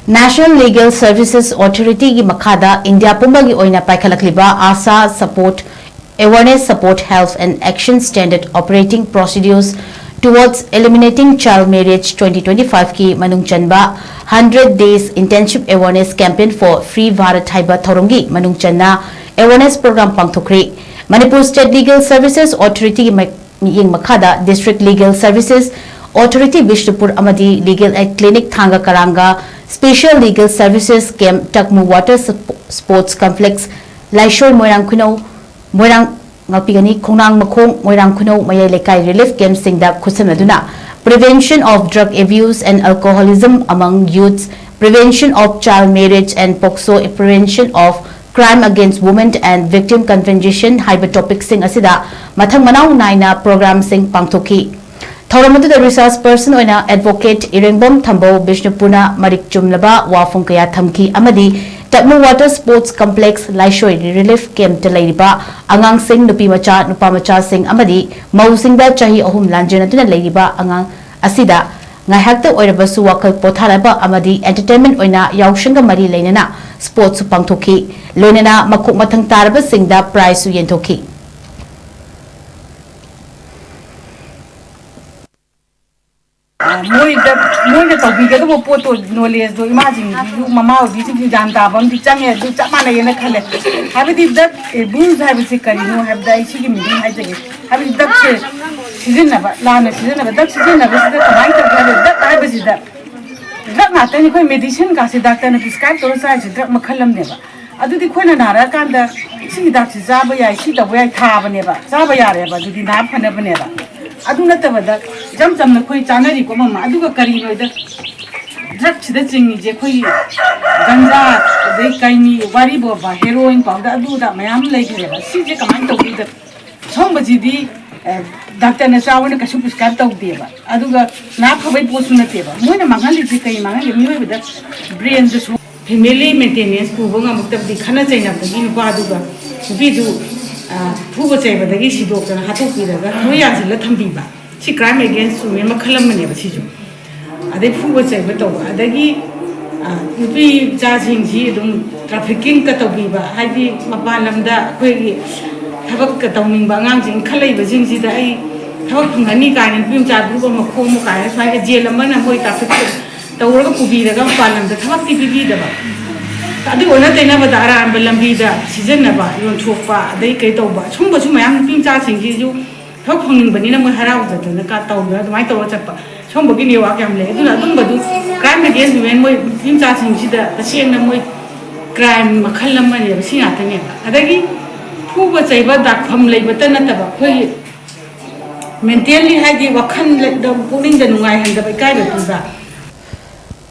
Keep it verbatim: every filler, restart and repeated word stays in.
National Legal Services Authority ꯒꯤ ꯃꯈꯥꯗ India ꯄꯨꯝꯕꯒꯤ ꯑꯣꯏꯅ ꯄꯥꯏꯈꯠꯂꯛꯂꯤꯕ ASHA Support Awareness Support Help and Action Standard Operating Procedures Towards Eliminating Child Marriage twenty twenty-five ꯀꯤ ꯃꯅꯨꯡ ꯆꯟꯕ Hundred Days Intensive Awareness Campaign for Free Bharat ꯍꯥꯏꯕ ꯊꯧꯔꯝꯒꯤ ꯃꯅꯨꯡ ꯆꯟꯅ awareness program ꯄꯥꯡꯊꯣꯛꯈ꯭ꯔꯤ꯫ Manipur State Legal Services Authority ꯒꯤ ꯃꯤꯠꯌꯦꯡ ꯃꯈꯥꯗ District Legal Services Authority Bishnupur ꯑꯃꯗꯤ Legal Aid Clinic ꯊꯥꯡꯒ ꯀꯔꯥꯡꯒ, Special Legal Services Camp ꯇꯛꯃꯨ Water Sp-, Sports Complex, ꯂꯥꯏꯁꯣꯏ ꯃꯣꯏꯔꯥꯡ ꯈꯨꯅꯧ, ꯃꯣꯏꯔꯥꯡ ꯉꯥꯛꯄꯤꯒꯅꯤ, ꯈꯣꯡꯅꯥꯡ ꯃꯈꯣꯡ, ꯃꯣꯏꯔꯥꯡ ꯈꯨꯅꯧ ꯃꯌꯥꯏ ꯂꯩꯀꯥꯏ relief camp ꯁꯤꯡꯗ ꯈꯨꯠꯁꯝꯅꯗꯨꯅ Prevention of Drug Abuse and Alcoholism Among Youths, Prevention of Child Marriage and POCSO, Prevention of Crime Against Women and Victim Compensation ꯍꯥꯏꯕ topic ꯁꯤꯡ ꯑꯁꯤꯗ ꯃꯊꯪ ꯃꯅꯥꯎ ꯅꯥꯏꯅ program ꯁꯤꯡ ꯄꯥꯡꯊꯣꯛꯈꯤ꯫ ꯊꯧꯔꯝ ꯑꯗꯨꯗ resource person ꯑꯣꯏꯅ Advocate ꯏꯔꯦꯡꯕꯝ ꯊꯝꯕꯧ, ꯕꯤꯁꯅꯨꯄꯨꯔꯅ ꯃꯔꯤꯛ ꯆꯨꯝꯂꯕ ꯋꯥꯐꯝ ꯀꯌꯥ ꯊꯝꯈꯤ ꯑꯃꯗꯤ ꯇꯛꯃꯨ Water Sports Complex ꯂꯥꯏꯁꯣꯏ relief camp ꯇ ꯂꯩꯔꯤꯕ ꯑꯉꯥꯡꯁꯤꯡ, ꯅꯨꯄꯤ ꯃꯆꯥ, ꯅꯨꯄꯥ ꯃꯆꯥꯁꯤꯡ ꯑꯃꯗꯤ ꯃꯧꯁꯤꯡꯗ ꯆꯍꯤ ꯑꯍꯨꯝ ꯂꯥꯟꯖꯦꯟꯅꯗꯨꯅ ꯂꯩꯔꯤꯕ ꯑꯉꯥꯡ ꯑꯁꯤꯗ ꯉꯥꯏꯍꯥꯛꯇ ꯑꯣꯏꯔꯕꯁꯨ ꯋꯥꯈꯜ ꯄꯣꯊꯥꯅꯕ ꯑꯃꯗꯤ entertainment ꯑꯣꯏꯅ ꯌꯥꯎꯁꯪꯒ ꯃꯔꯤ ꯂꯩꯅꯅ sports ꯁꯨ ꯄꯥꯡꯊꯣꯛꯈꯤ꯫ ꯂꯣꯏꯅꯅ ꯃꯈꯣꯛ ꯃꯊꯪ ꯇꯥꯔꯕꯁꯤꯡꯗ prize ꯁꯨ ꯌꯦꯟꯊꯣꯛꯈꯤ꯫ ꯑ, ꯃꯣꯏꯗ, ꯃꯣꯏꯅ ꯇꯧꯕꯤꯒꯗꯕ ꯄꯣꯠꯇꯣ, knowledge ꯗꯣ ꯏꯃꯥꯁꯤꯡꯁꯤꯁꯨ, ꯃꯃꯥ ꯑꯣꯏꯕꯤꯁꯤꯡꯁꯨ ꯒ꯭ꯌꯥꯟ ꯇꯥꯕ ꯑꯃꯗꯤ ꯆꯪꯉꯦ, ꯑꯗꯨ ꯆꯞ ꯃꯥꯟꯅꯩꯌꯦꯅ ꯈꯜꯂꯦ꯫ ꯍꯥꯏꯕꯗꯤ drug abuse ꯍꯥꯏꯕꯁꯤ ꯀꯔꯤꯅꯣ ꯍꯥꯏꯕꯗ ꯑꯩ ꯁꯤꯒꯤ meaning ꯍꯥꯏꯖꯒꯦ꯫ ꯍꯥꯏꯕꯗꯤ drug ꯁꯦ ꯁꯤꯖꯤꯟꯅꯕ, ꯂꯥꯟꯅ ꯁꯤꯖꯤꯟꯅꯕ, drug ꯁꯤꯖꯤꯟꯅꯕꯁꯤꯗ ꯀꯃꯥꯏꯅ ꯇꯧꯒꯦ ꯍꯥꯏꯕꯗ, drug ꯍꯥꯏꯕꯁꯤꯗ drug ꯉꯥꯛꯇꯅꯤ꯫ ꯑꯩꯈꯣꯏ medicine ꯀꯥꯁꯦ doctor ꯅ prescribe ꯇꯧꯔ ꯆꯥꯔꯤꯁꯦ drug ꯃꯈꯜ ꯑꯃꯅꯦꯕ꯫ ꯑꯗꯨꯗꯤ ꯑꯩꯈꯣꯏꯅ ꯅꯥꯔꯛꯑꯀꯥꯟꯗ ꯁꯤꯒꯤ ꯍꯤꯗꯥꯛꯁꯤ ꯆꯥꯕ ꯌꯥꯏ, ꯁꯤ ꯇꯧꯕ ꯌꯥꯏ ꯊꯥꯕꯅꯦꯕ, ꯆꯥꯕ ꯌꯥꯔꯦꯕ, ꯑꯗꯨꯗꯤ ꯅꯥ ꯐꯅꯕꯅꯦꯕ꯫ ꯑꯗꯨ ꯅꯠꯇꯕꯗ ꯏꯆꯝ ꯆꯝꯅ ꯑꯩꯈꯣꯏ ꯆꯥꯅꯔꯤꯀꯣ ꯑꯃ ꯑꯃ꯫ ꯑꯗꯨꯒ ꯀꯔꯤꯅꯣꯗ drug ꯁꯤꯗ ꯆꯤꯡꯉꯤꯁꯦ ꯑꯩꯈꯣꯏꯒꯤ ꯒꯟꯖꯥ, ꯑꯗꯩ ꯀꯩꯅꯤ, ꯋꯥꯔꯤ ꯕꯣꯕ, heroin powder, ꯑꯗꯨ ꯑꯗꯥ ꯃꯌꯥꯝ ꯂꯩꯈ꯭ꯔꯦꯕ꯫ ꯁꯤꯁꯦ ꯀꯃꯥꯏꯅ ꯇꯧꯕꯤꯗ? ꯁꯨꯝꯕꯁꯤꯗꯤ, ꯑꯦ, doctor ꯅ ꯆꯥꯎꯅ ꯀꯩꯁꯨ prescribe ꯇꯧꯗꯦꯕ꯫ ꯑꯗꯨꯒ ꯅꯥ ꯐꯕꯩ ꯄꯣꯠꯁꯨ ꯅꯠꯇꯦꯕ꯫ ꯃꯣꯏꯅ ꯃꯥꯡꯍꯜꯂꯤꯁꯦ ꯀꯩ ꯃꯥꯡꯍꯜꯂꯤ? ꯃꯤꯑꯣꯏꯕꯗ brain ꯗꯁꯨ family maintenance ꯄꯨꯕ ꯉꯝꯃꯛꯇꯕꯗꯤ ꯈꯠꯅ ꯆꯩꯅꯕꯗꯒꯤ ꯅꯨꯄꯥꯗꯨꯒ ꯅꯨꯄꯤꯗꯨ, ꯑ, ꯐꯨꯕ ꯆꯩꯕꯗꯒꯤ ꯁꯤꯗꯣꯛꯇꯅ ꯍꯥꯠꯇꯣꯛꯄꯤꯔꯒ ꯂꯣꯏ ꯌꯥꯟꯁꯤꯜꯂ ꯊꯝꯕꯤꯕ꯫ ꯁꯤ crime against women ꯃꯈꯜ ꯑꯃꯅꯦꯕ ꯁꯤꯁꯨ꯫ ꯑꯗꯩ ꯐꯨꯕ ꯆꯩꯕ ꯇꯧꯕ꯫ ꯑꯗꯒꯤ ꯅꯨꯄꯤ ꯃꯆꯥꯁꯤꯡꯁꯤ ꯑꯗꯨꯝ ꯇ꯭ꯔꯥꯐꯤꯀꯤꯡꯒ ꯇꯧꯕꯤꯕ, ꯍꯥꯏꯗꯤ ꯃꯄꯥꯟ ꯂꯝꯗ ꯑꯩꯈꯣꯏꯒꯤ ꯊꯕꯛꯀ ꯇꯧꯅꯤꯡꯕ ꯑꯉꯥꯡꯁꯤꯡ ꯏꯟꯈꯠꯂꯛꯏꯕꯁꯤꯡꯁꯤꯗ ꯑꯩ ꯊꯕꯛ ꯐꯪꯒꯅꯤ ꯀꯥꯏꯅ ꯅꯨꯄꯤ ꯃꯆꯥ ꯒ꯭ꯔꯨꯞ ꯑꯃ ꯈꯣꯝꯃꯨ ꯀꯥꯏꯅ ꯁꯨꯃꯥꯏꯅ ꯑꯦꯖꯦꯟ ꯑꯃꯅ ꯃꯣꯏ ꯇ꯭ꯔꯥꯐꯤꯛ ꯇꯧꯔꯒ ꯄꯨꯕꯤꯔꯒ ꯃꯄꯥꯟ ꯂꯝꯗ ꯊꯕꯛꯇꯤ ꯄꯤꯕꯤꯗꯕ, ꯑꯗꯨ ꯑꯣꯟꯅ ꯇꯩꯅꯕꯗ ꯑꯔꯥꯟꯕ ꯂꯝꯕꯤꯗ ꯁꯤꯖꯤꯟꯅꯕ, ꯌꯣꯟꯊꯣꯛꯄ, ꯑꯗꯩ ꯀꯩ ꯇꯧꯕ, ꯁꯨꯝꯕꯁꯨ ꯃꯌꯥꯝ ꯅꯨꯄꯤ ꯃꯆꯥꯁꯤꯡꯁꯤꯁꯨ ꯊꯕꯛ ꯐꯪꯅꯤꯡꯕꯅꯤꯅ ꯃꯣꯏ ꯍꯔꯥꯎꯖꯗꯅ ꯀ ꯇꯧꯗꯅ ꯑꯗꯨꯃꯥꯏꯅ ꯇꯧꯔꯒ ꯆꯠꯄ, ꯁꯨꯝꯕꯒꯤ ꯅꯦꯠꯋꯥꯛ ꯌꯥꯝ ꯂꯩ꯫ ꯑꯗꯨꯅ ꯑꯗꯨꯝꯕꯗꯨ crime against women ꯃꯣꯏ ꯅꯨꯄꯤ ꯃꯆꯥꯁꯤꯡꯁꯤꯗ ꯇꯁꯦꯡꯅ ꯃꯣꯏ ꯀ꯭ꯔꯥꯏꯝ ꯃꯈꯜ ꯑꯃꯅꯦꯕ, ꯁꯤ ꯉꯥꯛꯇꯅꯦꯕ꯫ ꯑꯗꯒꯤ ꯐꯨꯕ ꯆꯩꯕ ꯗꯥꯛꯐꯝ ꯂꯩꯕꯇ ꯅꯠꯇꯕ ꯑꯩꯈꯣꯏꯒꯤ ꯃꯦꯟꯇꯦꯜꯂꯤ, ꯍꯥꯏꯗꯤ ꯋꯥꯈꯜ ꯄꯨꯛꯅꯤꯡꯗ ꯅꯨꯡꯉꯥꯏꯍꯟꯗꯕ, ꯏꯀꯥꯏꯕ ꯄꯤꯕ,